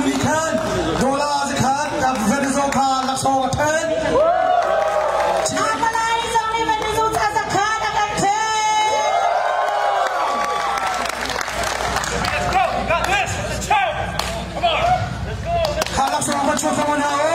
nih khan dollar zakhat Venezuela kha laksawng a ṭhen. Amalai zong nih Venezuela zakhat a kan ṭhen. Let's go. You got this. It's a champ. Come on. Let's go. Kha laksawng va chuak hna u.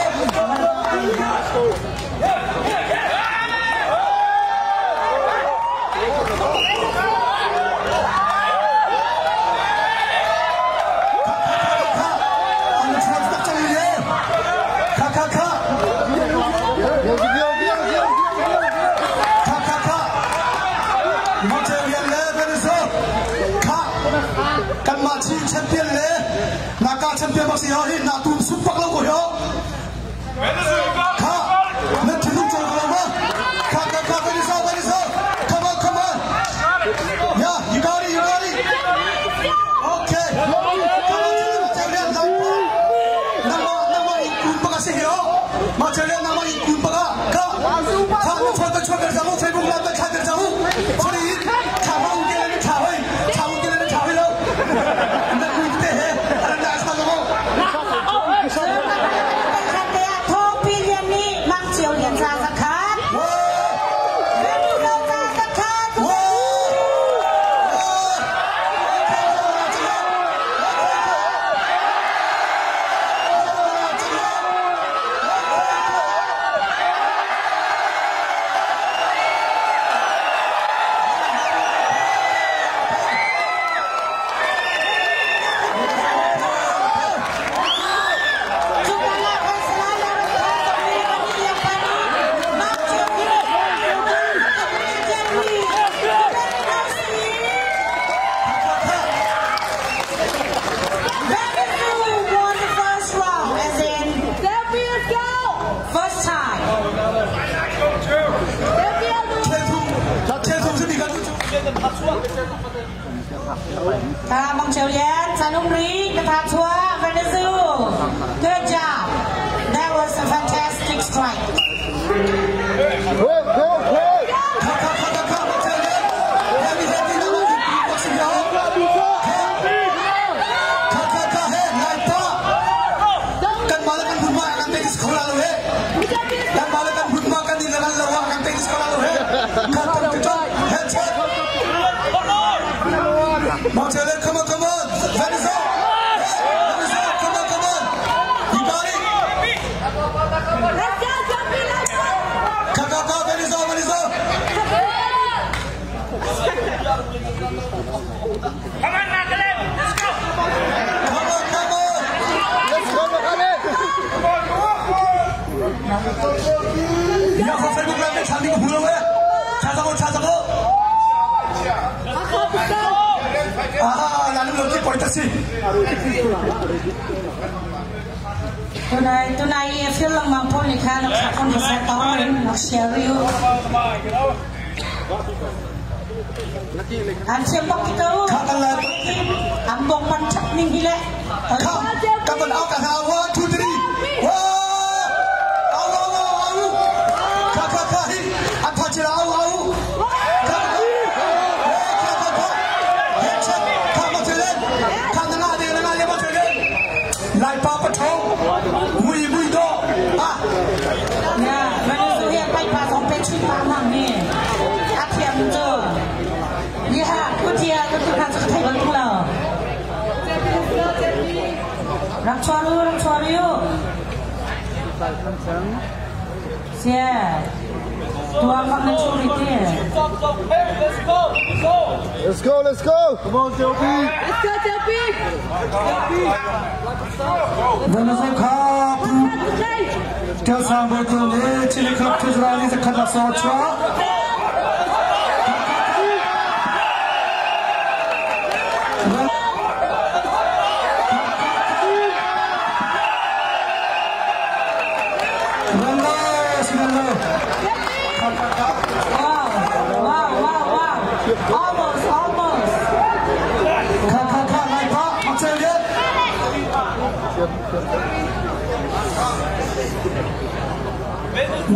Kanmah Chin champion le Naka champion bak si ho hi na tum sup bak lo ko hi Kha na thinlung cawl ko lo ma? Kha kha kha Vanessa Vanessa come on come on. Yeah, you got it, you got it. Okay. Come on, Nama nama in kun paka si hi Ma chale nama in kun paka. Ka. Kha na chwa ta chwa ber jamu Facebook live ta kha ber jamu. Sorry, tha ma u ke le tha hoi. Tha u ke le tha hoi lo. Na kun te he. Ara na sa lo. pakhat te ah Thawngpi Lian nih Mang Cio Lian ca zakhat. Venezuela ca zakhat. Cu kal ah khan Salai Laran Khan zong nih kan i iang pah i Mang Cio hi Lian nih very nicely. Venezuela won the first round as in first time. Ta Mang Cio Lian, Sanung Ri, Katha Chua, Venezuela. Good job. That was a fantastic strike. Go, go, go! Come on, come on. Venezuela. Venezuela, come on, come on. You got it. Let's go, Jopi, let's go. Ka ka ka Venezuela, Venezuela. Come on, Natalie. Let's go. Come on, come on. Let's go, Makale! Ya kho Facebook live chandi ko phulo we. Cha sa ko cha sa ko. Ah, lalu lo ki poita si. Tunai tunai feel lang mang pon ni kha nak sa kon sa tawin nak share you. An siam bak ki ko. Kha kan la Am bong pan chak ning hi le. kha ka ban au ka ha 1 2 3. Wa! Au au au au. Kha kha kha hi. An tha chi au au. Kha kha kha kha kha. Headshot kha ma chele. Kha na nga de na nga le ma chele. Lai pa pa tho. Mui mui do. Ah. Ya, Venezuela hi pai pa song pe chui pa mang ni. A thiam chu. Ya, ku tia ku tu kha chu thai bang tu lo. Rak chua ru, rak chua ru. Sia. Tua kang na chu ri ti. Let's go. Let's go. Let's go, let's go! Come on, Jopi! Let's go, Jopi! Venezuela kha pu Tel sang bo tu ne chili khap thuzrani se khat so chwa. Wow, wow, wow, wow. Almost, almost. Kha kha kha lai pa mak chel ye.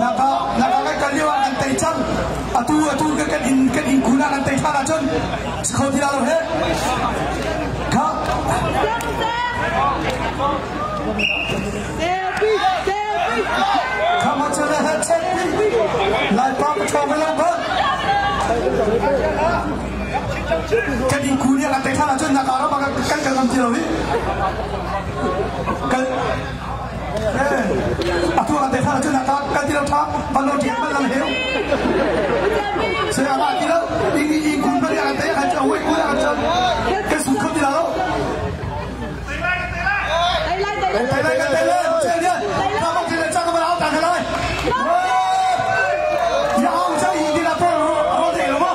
Naka naka kai kan liwa kan tei chang. Atu atu ka kan in kan in kuna kan tei thana chon. Kho ti la lo he. Kha. Kan in khu nih kan tei ṭhan ahcun naka ram ah kan kal ngam ti lo hi. Kal atu kan tei ṭhan ahcun naka kal ti lo ṭha van lo ṭian van lam heu. Saya ma ti lo in in kun bari kan tei kan cang wei kun kan cang kan sut kho ti lo. Tei lai kan tei lai cel lian. Ka bak ti le cang ka au ta lai. Ya au cang hi ti la po ro te lo ma.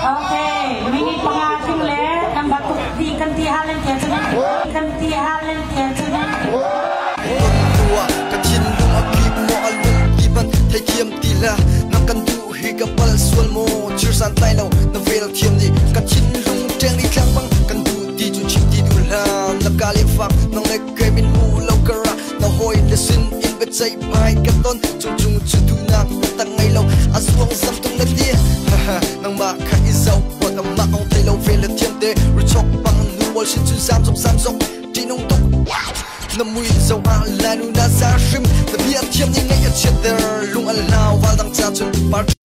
Okay, minit 5 chung le kan batuk ti kan ti halen tia chu kan ti halen tia chu. Ka thinlung a kip maw a lung ti ban theithiam ti la na kan duh hi ka pal sual maw chirsan tlai lo na vel thiam ni ka thinlung ṭeng ni tlang bang kan duh ti cu chim ti duh hla na ka le fak nang le ke min mu lo kara na hoi le sin in biaceih pai ka ton cung cung cu duhnak tak ngei lo a zuang zam tung na ti nangmah kha i zoh pot amah kong thei lo vel le thiam te richok bang nu pawl sin cun zam zong zam zong ṭihnung tuk na mui zoh ah lanu na za hrim.